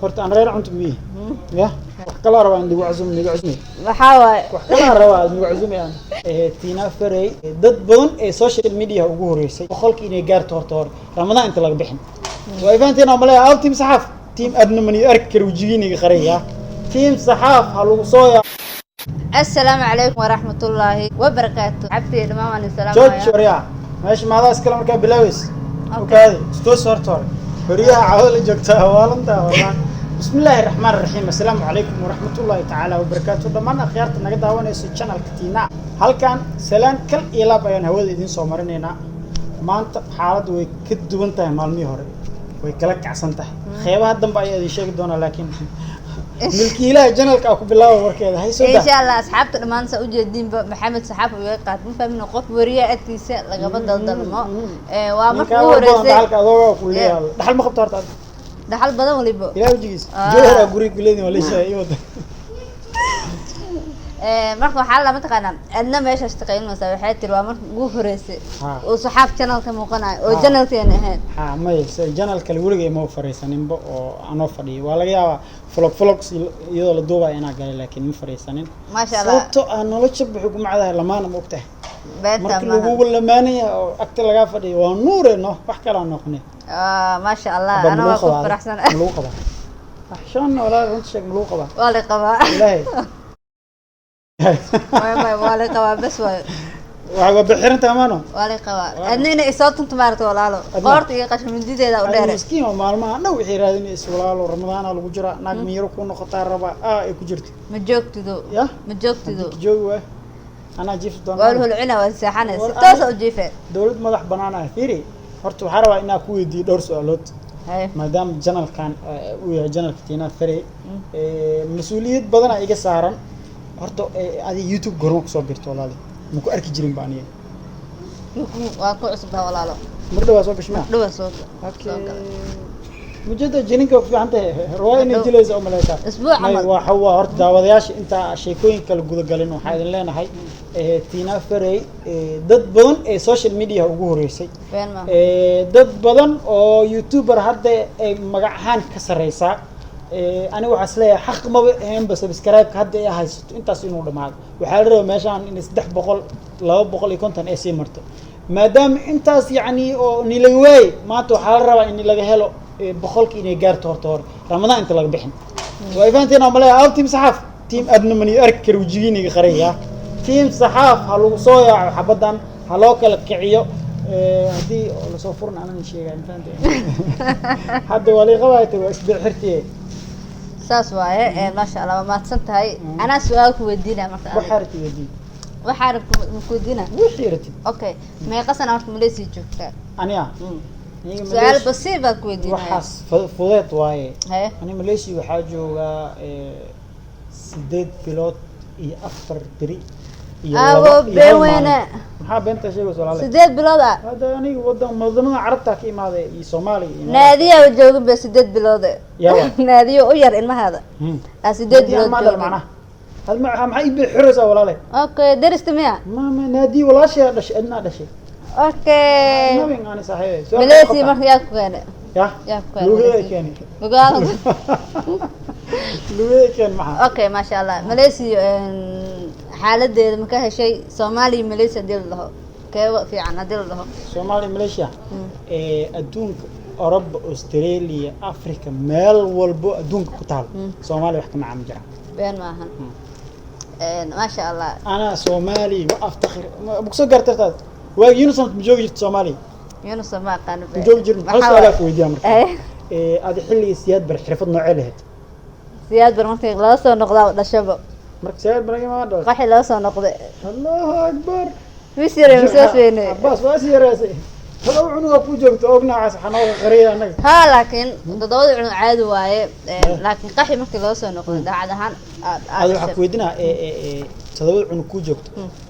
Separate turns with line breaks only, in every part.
Horta aan reer cunto miyi ya wax kala rabaa in lagu casumo, lagu casumo.
Maxaa waaye?
Wax kala rabaa in lagu casumo aan Tina Farey. Dad badan ee social media ugu horeysay boqolkii inay gaarto horta hore Ramadaan inta laga bixin. Waa fahanteen oo malaya aw team Saxaaf, team adna mani arki karo wajigiiniga qaraya, team Saxaaf ha lagu soo yaa.
Assalaamu calaykum waraxmatullaahi wabarakaatu, cabdi dhammaan waan
Jooj.
Salaamaya.
Waryaa, meesha maadaa iskale markaa bilaaweys. Okaadi istoos horta hore horiyaha cawada la joogtaa waalantaa walaa. Bismillaahi raxmaan raxiim, assalaamu calaykum waraxmatullaahi tacaala wabarakaatu. Dhammaan akhyaarta naga daawanayso channelka Tina halkan, salaan kal iyo laab ayaan hawada idiin soo marinaynaa. Maanta xaaladdu way ka duwan tahay maalmihii hore, way kala kacsan tahay. Qeybaha dambe ayaa idin sheegi doonaa, laakiin milkiilaha channelka aa ku bilaaba warkeeda hay soo daa.
Insha Allah, asxaabta dhammaan saa ujeediinba, Maxamed Saxaaf iga qaad ma fahmin, qof wariye agtiisa lagama daldalmo. Waa marka
ninkaa
ugu
war badan
horeysay.
Dhaxalka adoogaa ku leeyahay, dhaxal ma qabto horta adiga?
Dhaxal badan waliba.
Ilaah wajigiisa. Jowhar guriga kuleedin waa leeshahay iyo wada.
Marka waxaa la mataqaanaa adna meesha shaqeynaysa, waxay tiri waa marka ugu horeysay oo Saxaaf channel ka muuqanayo oo channelkeena ahayn.
Ha, may se channel kale weligay ma fariisaninba oo anoo fadhiyo. Waa laga yaabaa vlog vlogs iyadoo la duubaya inaa galay, laakiin ma fariisanin.
Maasha Allah.
Sababto ah nolosha waxay ku macdahay lamaana, ma ogtahay?
Beenta
marka
maaha.
Lagugu lamaanaya oo agta lagaa fadhiyo waa nuure, no wax kalaa noqone.
Maasha Allah.
Haba,
ana
ma
waa
lagu
ku
qabaa?
faraxsan.
Ma lagu qabaa? Axshaan walaal, runta sheeg, ma lagu qabaa?
Waa la qabaa.
Ilaahay.
May may, waa la qabaa bes waayo.
Waa bixirinta amaano.
Waa la qabaa. Adna inay isoo tunto maaragta walaalo.
Adna?
Qoorta iyo qashin mindideeda u dheere.
Miskiin oo maalmaha dhow waxay raadinaysa walaalo, Ramadaana lagu jiraa, naag miyiro ku noqotaa rabaa ay ku jirto.
Ma joogtido.
Ya.
Ma joogtido.
Haddii joogi waay anaa jiifi
waa la
doonaa.
holcina, waa seexanaysa.
War
toosa u jiife.
Dowlad madax banaan ah. Fiiri, horta waxaa rabaa inaa ku weydiiyo dhowr su-aalood.
Haye.
Maadaama channelkan uu yahay channelka Tina Farey, mas-uuliyad badanaa iga saaran. Horta adi YouTube goorma kusoo birto walaali? Ma ku arki jirin ba aniga.
Waa ku cusubtaa walaalo.
Mar dhawaa soo gashmaa.
Dhawa soo
Okay.
soo galay.
Mujada jininka ku fiican tahay, riwaaya inay
Madhow.
jilaysa umaleysaa.
Isbuuc
May,
camal.
waa waa horta daawadayaasha intaa sheekooyin kala gudagalin, waxaa idin leenahay Tina Farey, dad badan ee social media ugu horeysay.
Been maaha.
Dad badan oo youtuber hadda ay magac ahaan ka sareysaa. Aniga waxaa isleeyahay xaq maba ahaynba subscribe-ka hadda ay haysato intaas inuu dhamaado. Waxaa la rabaa meeshaan in 300, 250 ay sii marto, maadaama intaas yacni oo ni laga waayey. Maanta waxaa la rabaa in laga helo boqolkii inay gaarto horta hore Ramadaan inta laga bixin. Waa fahanteen oo malaya aw team Saxaaf, team adna mani arki karo wajigiiniga qaraya, team Saxaaf ha lagu soo yaaco, xabadan ha loo kala kiciyo. Haddii oo lasoo furin anan sheegay, ma fahanteen? Hadda waa lii qabaayta, waa isbixirtiye.
Saas waaye. Maasha Allah, waa mahadsan tahay. Anaa su-aal ku weydiinaya marka adiga.
Waxaa rabtid weydii.
Waxaa rabta ku weydiina.
Wixii rabtid.
Okay, meeqa sana horta Malaysia joogtaa?
Aniga? Aniga
Su-aal
Malaysia-
basiir baa ku weydiinaya.
Waxaas fudeed waaye.
Haye.
Ani Malaysia waxaa joogaa 8 bilood iyo 4 beri iyo
Awo,
laba iyo
been
hal maalin.
weyne.
Maxaa beenta sheegaysa walaale?
8 bilood ah?
Hadda aniga wadan wadamada Carabta ka imaaday iyo Soomaaliya iyo
Naadiya joogin ba 8 bilood.
Yawa.
Naadiyo u yar ilmahaada aa 8
Naadiya
bilood
ma dhal
joogin.
Macnaha had ma maxaa ii xiraysaa walaale?
Okay, darista miya?
Ma Naadiya walaashay dhashay, adnaa dhashay.
Okay.
Nabin ani saaxiibay. Su'aal
Malaysia
qabtaa?
Marka yaa ku keenay?
Ya.
Yaa ku keenay
Lugahey
Malaysia?
Keenay.
Lugaha.
Lugahey keen maxaa?
Okay, maasha Allah. Malaysia xaaladeeda ma ka heshay? Soomaaliya, Malaysia hadii la dhaho, kee fiican hadii la dhaho?
Soomaaliya, Malaysia, adduunka, Oroba, Australia, Africa, meel walbo adduunka ku taal, Soomaaliya wax kama caami jiraan.
Been maahan. Maasha Allah.
Anaa Soomaali wa aftakhir. Ma kusoo gaartay taas waagi Unison? Ma joogi jirta Soomaaliya?
Yunus ma aqaano.
Ma joogi jirin? Hal
Maxaa
su-aalaa
waaye?
Ku weydiiyaa marka. Adi xilligii Siyaad Bar xirfad noocee lahayd?
Siyaad Bar markii laga soo noqdaa dhashaba.
Marka Siyaad Bar ma dhashay?
Qaxi laga soo noqday.
Allahu akbar.
Mis yare misaas weyne.
Cabaas waa is yaraasay, todoba cunugaa ku joogto ognacaas xanooga qariya annaga.
Ha, laakiin toddobada cunug caadi waaye. Laakiin qaxi markii laga soo noqday daacad ahaan aad
Adi waxaa
dhashay.
Ku weydiinaa todobada cunug ku joogto,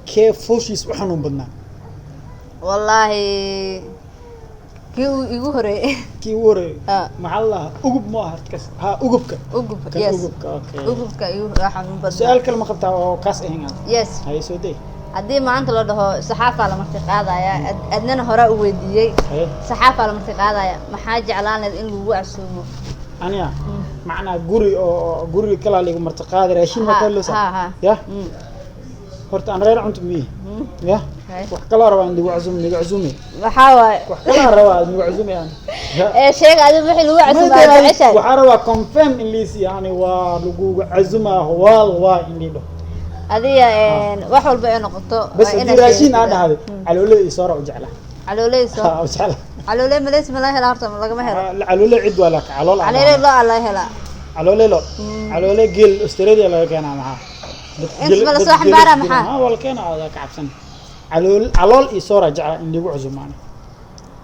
kee fooshiis u xanuun badnaa?
Wallaahi kii uu igu horeeyey.
Kii ugu horeeyey?
Ah.
Maxaa la dhahaa, ugub ma aha kas ha ugubka?
Ugub.
Kan
Yes.
ugubka, okay.
Ugubka igu xanuun badnaa.
Su-aal kale ma qabtaa oo kaas ahayn aad?
Yes.
Haye, soo day.
Haddii maanta la dhaho Saxaafaa la marti qaadaya, adnana horaa u weydiiyey,
Haye.
Saxaafaa la marti qaadaya, maxaa jeclaan lahayd in lagu casuumo?
Aniga macnaa guri oo guriga kalaa ligu martiqaadi, raashin ma
Ha,
kaloosa.
ha, ha.
Ya, horta aan reer cunto miyi ya. Wax kalaa rabaa in ligu casuum, ligu casuumi.
Waxaa waaye.
Wax kalaa rabaa in ligu casuumi aan. Ya.
Ee, sheeg adiga wixii lagu casuumaa aad jeceshahay.
Waxaa rabaa confirm in liis, yani waa lagu casumaa, waal waa in lii dhaho.
Adiga wax walba ay noqoto
Bas
waa
haddii
inaad
raashin aa
sheegtid.
dhahday, caloolada iyo soora u jeclaa.
Calooley soo.
Ha, u jeclaa.
Calooley maleys ma laga helaa horta? Ma lagama helo?
Caloole cid waa laka calool aan
Calooley
dhahnaa.
loo aa laga helaa.
Caloole lo, caloole geel Australia laga keenaa, maxaa?
Inta ma lasoo xambaaraa maxaa?
Ha, waa la keenaa, adaa ka cabsan. Calool, calool iyo soora jeclaa in lagu cusumaano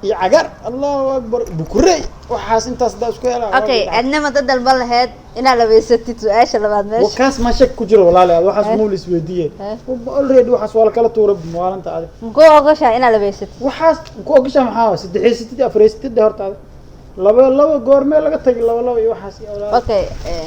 iyo cagar, Allahu akbar, bukurey, waxaas intaas daa isku helaa.
Okay, adnama dad dalban lahayd inaad labaysatid? Su-aasha labaad meesha.
Wakaas ma shak ku jiro, walaalayaal, waxaas muul isweydiiye.
Eh.
Already waxaas waa la kala tuuray maalinta adig.
Makuu ogoshahay inaad labaysatid?
Waxaas ku ogashaa maxaa waay? Saddexaysatid, afaraysatid dhe horta adig. Laba laba goormee laga tagay laba laba iyo waxaas iyo walaal.
Okay.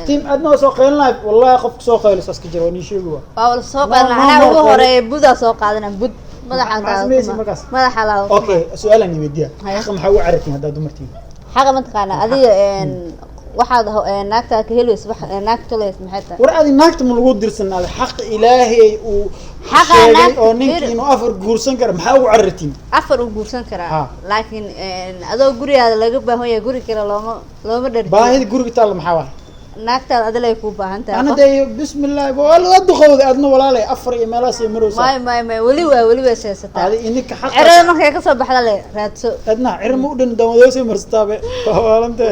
Team adna waa soo qaylinay, wallahi qofka soo qayliso iska jira, waa nii sheegi waa.
Waa la soo
No,
qaadana
no
anaa
more
ugu
qaylo.
horeeya, budaa soo qaadana, bud madaxa.
Maxaa samaysid markaas?
Madaxa laa.
Okay, su-aalaan weydiiya.
Haya.
Xaqa maxaa ugu carartiin haddaad dumartiin?
Xaqa mataqaana adiga waxaad naagta ka helayso wax naagta tolays maxay tahay?
War adi naagta ma lagu dirsan adi xaq Ilaahay uu
Xaqa
sheegay
naagta
oo ninkii inuu afar guursan karo, maxaa ugu carartiin?
Afar uu guursan karaa.
Ha.
Laakiin adoo gurigaada laga baahan yahay, guri kale looma dharjiyo.
Baahida guriga taalla maxaa waay?
Naagtaada adilay kuu baahan tahay.
Ana dee bismillahi, waa la duqowday adna, walaalay, afar iyo meelahaas iyo marowsa.
May, may, may, weli waa, weli waa seesataa.
Adi ininka xaqa
Cerada markay kasoo baxda le raadso.
Adna cir ma u dhin damadoosay marsataabe, waa waalante.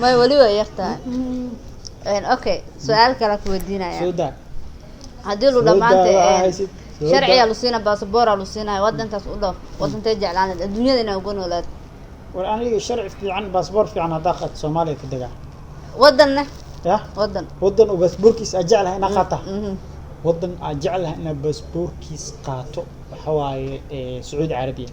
May, weli waa yartahay. Okay, su-aal kale ku weydiinaya.
Soo daa.
Haddii lu
Soo
dhamaanta
daa, waxaa haysid. Soo
sharciyaa
daa.
lu siinaa, baasaboora lu siinaya, wadankaas u dhoof, wadantay jeclaanad adduunyada inaa uga noolaad?
War aniga sharci fiican, baasboor fiican haddaa qaato, Soomaaliya ka degaa.
Wadanna?
Ya.
Wadan.
Wadan oo baasboorkiis aa jeclahay inaa qaata?
Mhm.
Wadan aa jeclahay inaa baasboorkiis qaato waxa waaye Sacuudi Carabiya.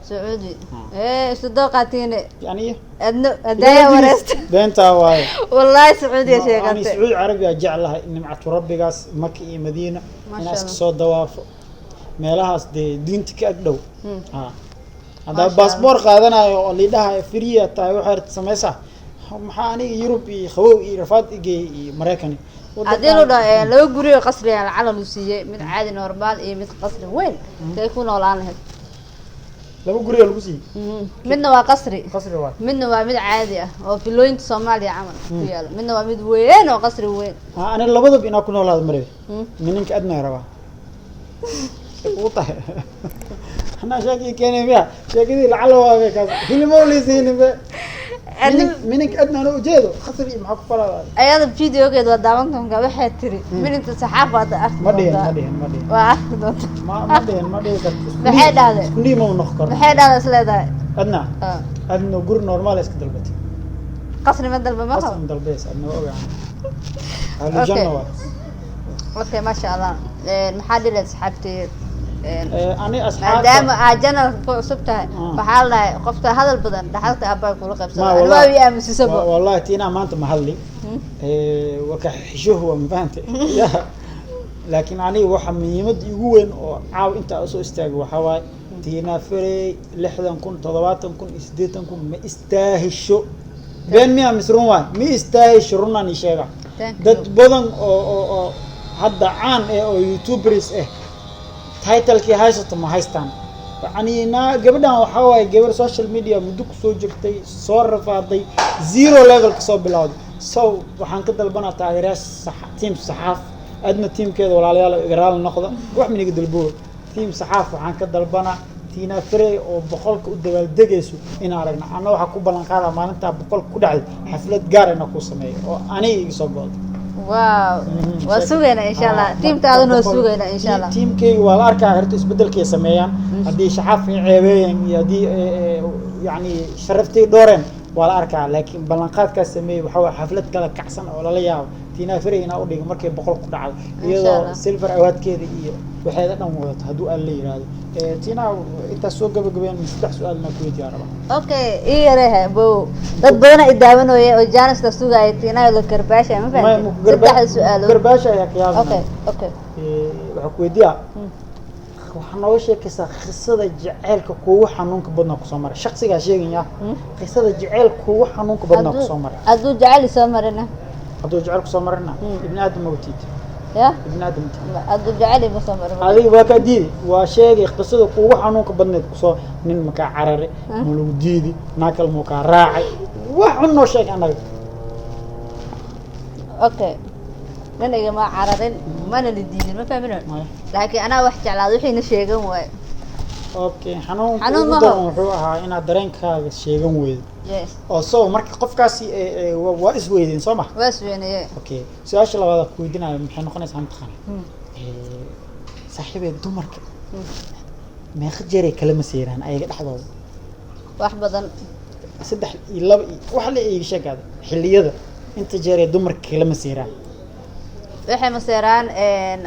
Sacuudi?
Hmm.
Ee, isku doo qaatiine.
Yani
Adno hadaaya wareesta.
Beentaa waaye.
Wallahi Sacuudiya
Ani
sheegatay.
Sacuudi Carabiya jeclahay, nimcatu rabbigaas, Maka iyo Madiina
Masha
inaa iska
Allah.
soo dawaafo meelahaas, dee diinta ka ag dhow. Ha, haddaa
Masha.
baasboor qaadanayo oo liidhaha free tahay, waxay rabta samaysaa, maxaa aniga Yurub iyo qabow iyo rafaad igeey iyo Maraykan?
Haddii lu dhaho laba guri oo qasri ah lacala lu siiyey, mid caadi normaal iyo mid qasri weyn, kay ku noolaan lahayd?
Laba guri oo lagu siiyey?
Mhm. Midna waa qasri.
Qasri waay.
Midna waa mid caadi ah oo filooyinka Soomaaliya camal ku yaalo, midna waa mid weyn oo qasri weyn.
Ha, aniga labadaba inaa ku noolaado marebi. Nininka adnaa rabaa ugu tahay anaa sheekii keenay miya, sheekadii lacala waabe kaas hilimo lisiinin be. Mininka adna anoo ujeedo khasri maxaa ku falaa?
Ayada videogeed waa daawan doontaa, waxay tiri mininta saxaaf waad arki
Ma dhihin, ma
doontaa.
dhihin, ma dhihin.
Waa arki doontaa.
Ma dhihin, ma dhihi karto.
Maxay dhahday?
Isku nii ma noqon karno.
Maxay dhahda is leedahay?
Adna.
Ah.
Adna guri normaal iska dalbatay.
Qasri ma dalba ma qabo.
Qasri dalbeys adna waa ogaan ahlu janna waa.
Okay, maasha Allah. Maxaa dhilayd asxaabteed?
Ani asxaabta
Maadaama aad janalka ku cusub tahay,
Ah.
waxaa la dhahay qofka hadal badan dhaxalka abbaa kula qabsada.
Ma
Ani
wallahi-
waa ii aamusisaba.
Wallahi tiina maanta ma hadli. Waa ka xishohu, waa mafahante ya, laakiin aniga waxa muhiimadda igu weyn oo caaw intaa usoo istaagay waxaa waaye Tiina Ferey 60,000, 70,000 iyo 80,000 ma istaahisho. Been miya mise run waay? Ma istaahisho, runaan ii sheega.
Thank
Dad
you.
badan oo hadda caan eh oo youtubers eh titlekii haysato ma haystaan. Yani na gabadhan waxaa waaye gabar social media muddo kusoo jirtay, soo rafaaday, zero level kasoo bilowday. So waxaan ka dalbanaa taageerayaasha team Saxaaf, adna teamkeeda, walaalayaal, igaraal noqda, wax miniga dalbooy team Saxaaf, waxaan ka dalbanaa Tina Frey oo 100-ka u dabaaldegayso in aragna. Anna waxaa ku ballan qaadaa maalintaa 100-ka ku dhacday xaflad gaar inaa ku sameeyo oo aniga iga soo go'do.
Wow, waa sugaynaa insha Allah, tiimtaadana waa sugaynaa insha Allah.
Tiimkayga waa la arkaa horta isbedelkay sameeyaan, haddii shaxaaf ay ceebeeyeen iyo haddii yani sharaftay dhooreen waa la arkaa, laakiin ballanqaadkaas sameeyey waxaa waye xaflad kala kacsan oo lala yaabo Tina Ferey inaa udhigo markay 100 ku dhacdo, iyadoo
Allah.
silver awaadkeeda iyo waxeeda dhan wadato hadduu aan la yiraahdo. Tina, intaas soo gabagabeen, saddex su-aal naa kuweydiiyaa rabaa.
Okay, ii yarehe bow, dad badana i daawanooya oo jaaniska sugaya Tiinayo la karbaasha, ma fahanteen? Saddexda su-aalood.
Garbaasha ayaa ka yaabana.
Okay okay
Waxaa ku weydiiyaa Waxaa nooga sheekaysaa qisada jaceylka kuugu xanuunka badnaa kusoo maray. Shaksigaa sheegaya, qisada jaceyl kuugu xanuunka badnaa kusoo maray.
Hadduu jecel isoo marina?
Hadduu jaceyl kusoo marina, ibni aadam mawtiid.
Ya.
Ibni aadam tiid.
Hadduu jecel ima soo marin.
Adiga waa kaa diidi, waa sheegay qisada kuugu xanuunka badneed kusoo. Nin makaa carare, ma lagu diidi, naag kale muu kaa raacay? Wax xun noo sheeg annaga.
Okay, nin igama cararin, mana la diidin, ma fahmino?
Maya.
Laakiin anaa wax jeclaad wixiina sheegan waayo.
Okay, xanuunka
Xanuun
ugu
ma
daran
ho.
wuxuu ahaa inaad dareenkaaga sheegan weydo.
Yes.
Oo so marka qofkaasi waa isweydeen, soo ma?
Waa isweynaye.
Okay, su-aasha labaad aan ku weydiinayo maxay noqonaysaa, mataqaana? Saaxiibey, dumarka meeqa jeeray kala maseeraan ayaga dhexdooda?
Wax badan.
Saddex iyo laba iyo wax la iiga sheegaada, xilliyada inta jeeray dumarka kala maseeraan.
Waxay maseeraan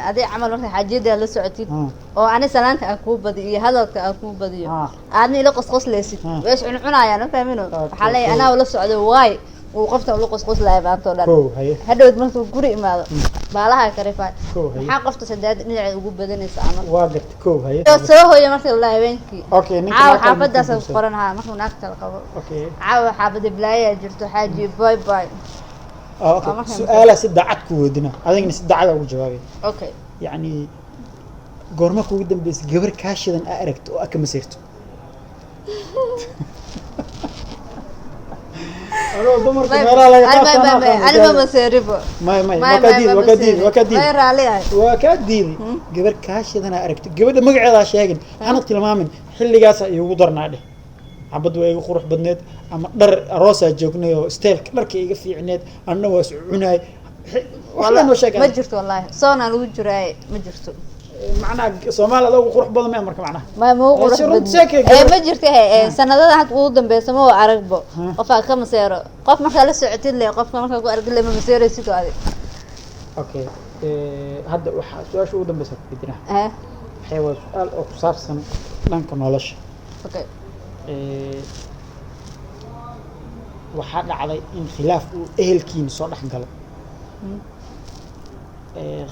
adi camal marka xaajiyada la socotid oo ani salaanta aan kuu badiyo iyo hadalka aan kuu badiyo, aadna ila qosqosleysid, way is cuncunayaan, ma fahmino? Waxaa leeyahay, anaa ula socdo waay uu qofta ula qosqoslaya maanta oo dhan.
Kow, haye.
Hadhowd markuu guri imaado, baalaha karifaa.
Kow, haye.
Maxaa qofta sadeed dhinaceed ugu badanaysa camal?
Waa garta, kow, haye.
Oo soo hooyo marka la habeenkii.
Okay, ninka
caawa
naag kale markuu
xaafadaas
guursado.
Qoran haa, markuu naagta la qabo. Caawa xaafada balaayaa jirto, xaaji, bye bye.
Ah, okay.
Waa markaan.
Su-aalaha si daacad ku weydina, adigna si daacad ugu jawaabay.
Okay.
Yacni goorma kugu dambeysay gabar kaa shidan aa aragto oo aa ka maseerto? Adoo dumarka meelaha laga taabtaan.
Anima maseeribo.
May, may, waa kaa diidi, waa kaa diidi, waa kaa diidi.
May, raali ahay.
Waa kaa diiday. Gabar kaa shidan aa aragto, gabadha magaceeda ha sheegin, hana tilmaamin, xilligaasaa iigu darnaa dheh, xabad waa iga qurux badneed, ama dhar aroosaa joognay oo styleka dharka iga fiicneed, anna waa is cunaay, wax la noo sheeg.
Ma jirto wallaahi, soonaan ugu jiraaye, ma jirto.
Macnaha Soomaali adaa ugu qurux badan maya marka macnaha?
Ma ugu qurux
Si runta
badni.
sheekay
Ma jirto he sanadada hadda ugu dambeysa ma waa aragbo. Qofaa ka maseero, qof markaa la socotid le, qofka markaa ku argid le, ma maseeraysid oo adi.
Okay, hadda waxaa su-aasha ugu dambeysa ku weydiinaa waxay waa su-aal oo ku saabsan dhanka nolosha.
Okay.
Waxaa dhacday in khilaaf uu ehelkiina soo dhex galo.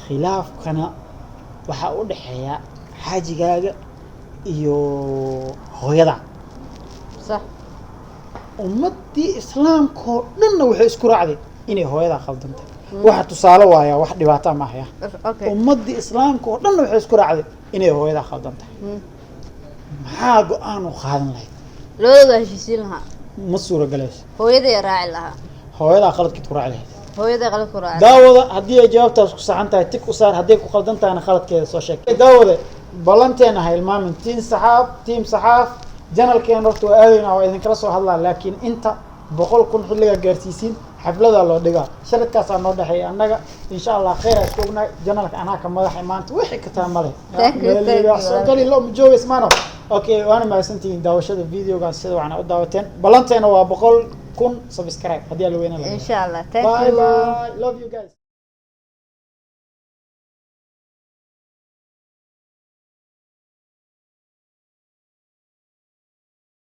Khilaafkana waxaa u dhexeeya xaajigaaga iyo hooyada.
Sax.
Ummaddii islaamka oo dhanna waxay isku raacday inay hooyadaa khaldantay. Waxa tusaale waaya, wax dhibaata ma ahaya.
Okay.
Ummaddii islaamka oo dhanna waxay isku raacday inay hooyadaa khaldantahay. Maxaa go-aan u qaadan lahayd?
Labadooda heshiisiin lahaa.
Ma suuragelayso.
Hooyaday raaci lahaa.
Hooyadaa khaladkeed ku raaci lahayd.
Hooyaday qalad ku raaci.
Daawada, haddii ay jawaabtaas ku saxan tahay tick u saar, hadday ku qaldan tahayna khaladkeeda soo sheeg. Daawade, ballanteena ha ilmaamin. Team Saxaaf, team Saxaaf, channelkeena horta waa aadaynaa, waa idinkala soo hadlaa, laakiin inta 100,000 xilligaa gaarsiisiin xafladaa loo dhigaa. Sharadkaasaa noo dhexeeya annaga. Insha Allah khayr aa isku ognahay. Channelka anaa ka madaxa maanta, wixii ka taa male.
Thank you, thank you.
Soo gali lo ma joogays maano. Okay, waana mahadsantihiin daawashada videogan sida waxna u daawateen. Ballanteena waa 100,000 subscribe haddii aan la weyna la.
Insha Allah, thank
Bye.
you.
Bye, love you guys.